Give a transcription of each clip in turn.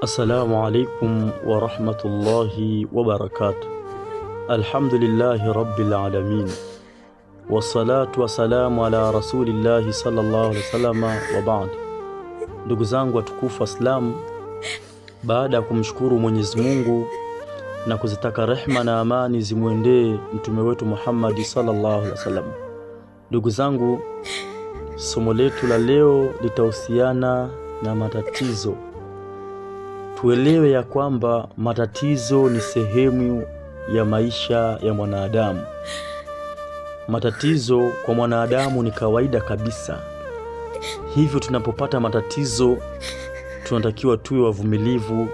Assalamu alaikum warahmatullahi wabarakatuh. Alhamdulillahi rabbil alamin wassalatu wassalamu ala rasulillahi sallallahu alaihi wasallam wa baad. Ndugu zangu watukufu Waislamu, baada ya kumshukuru Mwenyezi Mungu na kuzitaka rehma na amani zimwendee mtume wetu Muhammad sallallahu alaihi wasallam, ndugu zangu, somo letu la leo litahusiana na matatizo. Tuelewe ya kwamba matatizo ni sehemu ya maisha ya mwanadamu. Matatizo kwa mwanadamu ni kawaida kabisa. Hivyo tunapopata matatizo, tunatakiwa tuwe wavumilivu,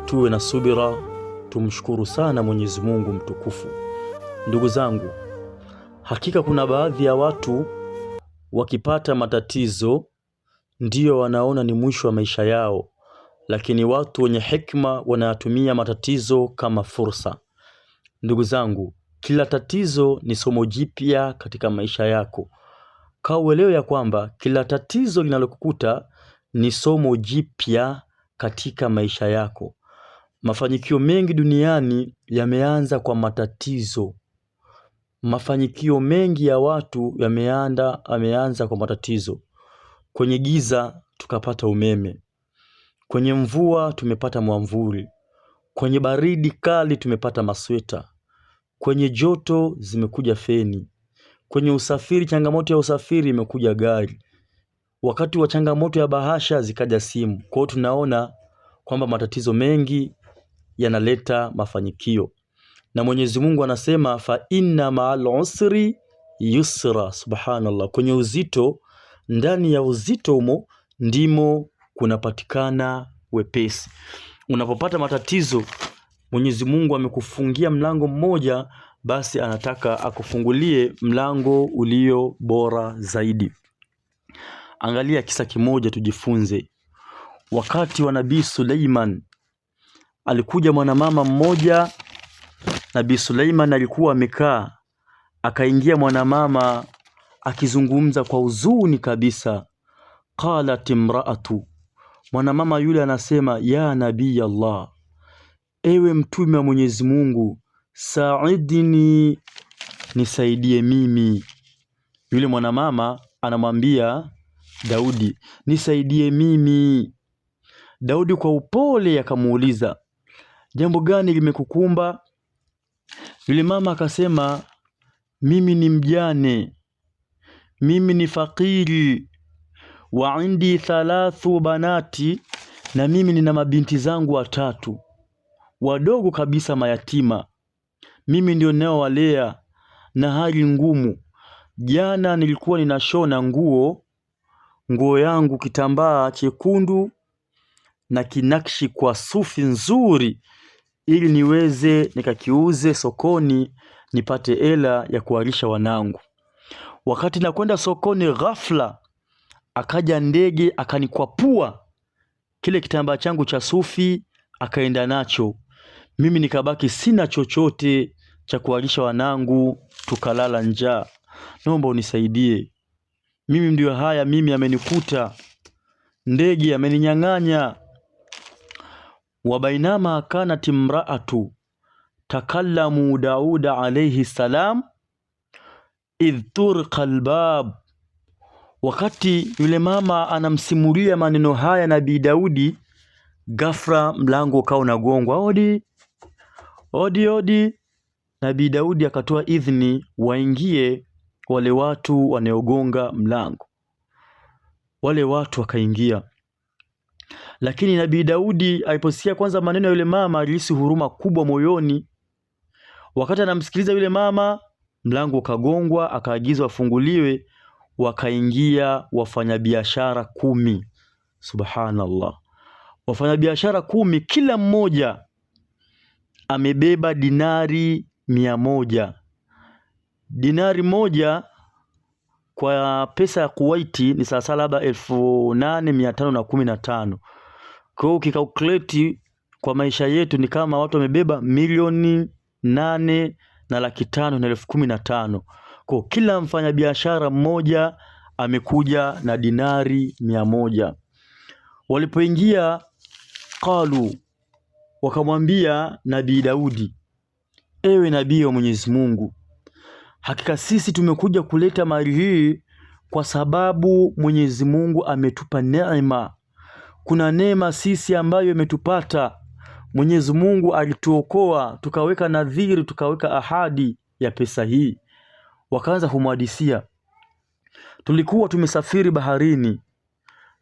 tuwe na subira, tumshukuru sana Mwenyezi Mungu mtukufu. Ndugu zangu, hakika kuna baadhi ya watu wakipata matatizo ndiyo wanaona ni mwisho wa maisha yao, lakini watu wenye hekima wanayatumia matatizo kama fursa. Ndugu zangu, kila tatizo ni somo jipya katika maisha yako. Kaa uelewe ya kwamba kila tatizo linalokukuta ni somo jipya katika maisha yako. Mafanikio mengi duniani yameanza kwa matatizo. Mafanikio mengi ya watu yameanza kwa matatizo. Kwenye giza tukapata umeme, kwenye mvua tumepata mwamvuli, kwenye baridi kali tumepata masweta, kwenye joto zimekuja feni, kwenye usafiri, changamoto ya usafiri imekuja gari, wakati wa changamoto ya bahasha zikaja simu. Kwa hiyo tunaona kwamba matatizo mengi yanaleta mafanikio, na Mwenyezi Mungu anasema fa inna ma'al usri yusra. Subhanallah, kwenye uzito, ndani ya uzito humo ndimo kunapatikana wepesi. Unapopata matatizo, Mwenyezi Mungu amekufungia mlango mmoja, basi anataka akufungulie mlango ulio bora zaidi. Angalia kisa kimoja tujifunze. Wakati wa Nabii Suleiman alikuja mwanamama mmoja. Nabii Suleiman alikuwa amekaa, akaingia mwanamama akizungumza kwa huzuni kabisa. Qalat imraatu, mwanamama yule anasema, ya nabii Allah, ewe mtume wa Mwenyezi Mungu, saidini, nisaidie mimi. Yule mwanamama anamwambia Daudi, nisaidie mimi. Daudi kwa upole akamuuliza, jambo gani limekukumba? Yule mama akasema, mimi ni mjane, mimi ni fakiri, wa indi thalathu banati, na mimi nina mabinti zangu watatu wadogo kabisa, mayatima. Mimi ndio ninaowalea na hali ngumu. Jana nilikuwa ninashona nguo yangu kitambaa chekundu na kinakshi kwa sufi nzuri, ili niweze nikakiuze sokoni nipate hela ya kuwalisha wanangu. Wakati nakwenda sokoni, ghafla akaja ndege akanikwapua kile kitambaa changu cha sufi, akaenda nacho. Mimi nikabaki sina chochote cha kuwalisha wanangu, tukalala njaa. Naomba unisaidie mimi, ndio haya mimi amenikuta, ndege ameninyang'anya. Wabainama kanat imraatu takallamu Dauda alayhi salam idh turqa albab, wakati yule mama anamsimulia maneno haya Nabii Daudi, ghafla mlango ukawa unagongwa, odi odi odi. Nabii Daudi akatoa idhini waingie wale watu wanaogonga mlango. Wale watu wakaingia, lakini Nabii Daudi aliposikia kwanza maneno ya yule mama alihisi huruma kubwa moyoni. Wakati anamsikiliza yule mama, mlango ukagongwa, akaagizwa afunguliwe. Wakaingia wafanyabiashara 10. Subhanallah, wafanyabiashara 10, kila mmoja amebeba dinari 100. Dinari moja kwa pesa ya Kuwaiti ni sawasawa labda 8,515. Kwa hiyo ukikalkuleti kwa maisha yetu ni kama watu wamebeba 8,515,000. Kwa kila mfanyabiashara mmoja amekuja na dinari 100. Walipoingia, Qalu, wakamwambia Nabii Daudi, ewe nabii wa Mwenyezi Mungu, hakika sisi tumekuja kuleta mali hii kwa sababu Mwenyezi Mungu ametupa neema. Kuna neema sisi ambayo imetupata. Mwenyezi Mungu alituokoa, tukaweka nadhiri, tukaweka ahadi ya pesa hii. Wakaanza kumhadisia, tulikuwa tumesafiri baharini.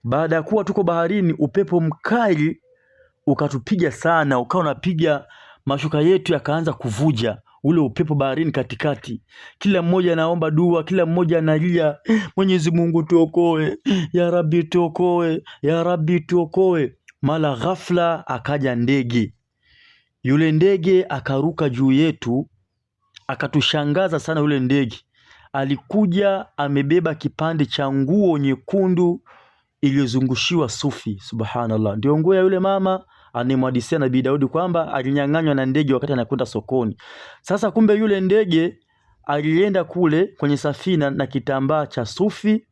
Baada ya kuwa tuko baharini, upepo mkali ukatupiga sana, ukawa unapiga mashuka yetu yakaanza kuvuja, ule upepo baharini katikati. Kila mmoja anaomba dua, kila mmoja analia, Mwenyezi Mungu tuokoe, ya Rabbi tuokoe, ya Rabbi tuokoe. Mara ghafla akaja ndege. Yule ndege akaruka juu yetu, akatushangaza sana. Yule ndege alikuja amebeba kipande cha nguo nyekundu iliyozungushiwa sufi. Subhanallah, ndio nguo ya yule mama anayemhadisia Nabii Daudi kwamba alinyang'anywa na ndege wakati anakwenda sokoni. Sasa kumbe yule ndege alienda kule kwenye safina na kitambaa cha sufi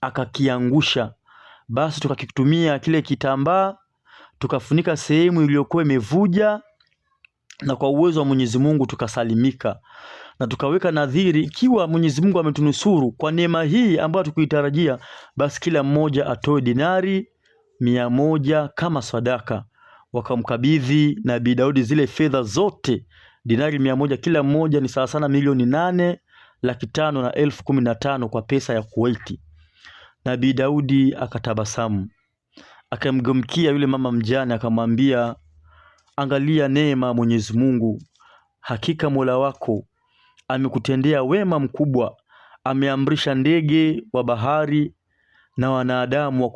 akakiangusha. Basi tukakitumia kile kitambaa tukafunika sehemu iliyokuwa imevuja, na kwa uwezo wa Mwenyezi Mungu tukasalimika na tukaweka nadhiri, ikiwa Mwenyezi Mungu ametunusuru kwa neema hii ambayo tukuitarajia, basi kila mmoja atoe dinari 100 kama sadaka. Wakamkabidhi Nabii Daudi zile fedha zote, dinari 100 kila mmoja ni sawa sana 8,515,000 kwa pesa ya Kuwaiti. Nabii Daudi akatabasamu, akamgomkia yule mama mjane, akamwambia, angalia neema Mwenyezi Mungu, hakika Mola wako amekutendea wema mkubwa, ameamrisha ndege wa bahari na wanadamu wa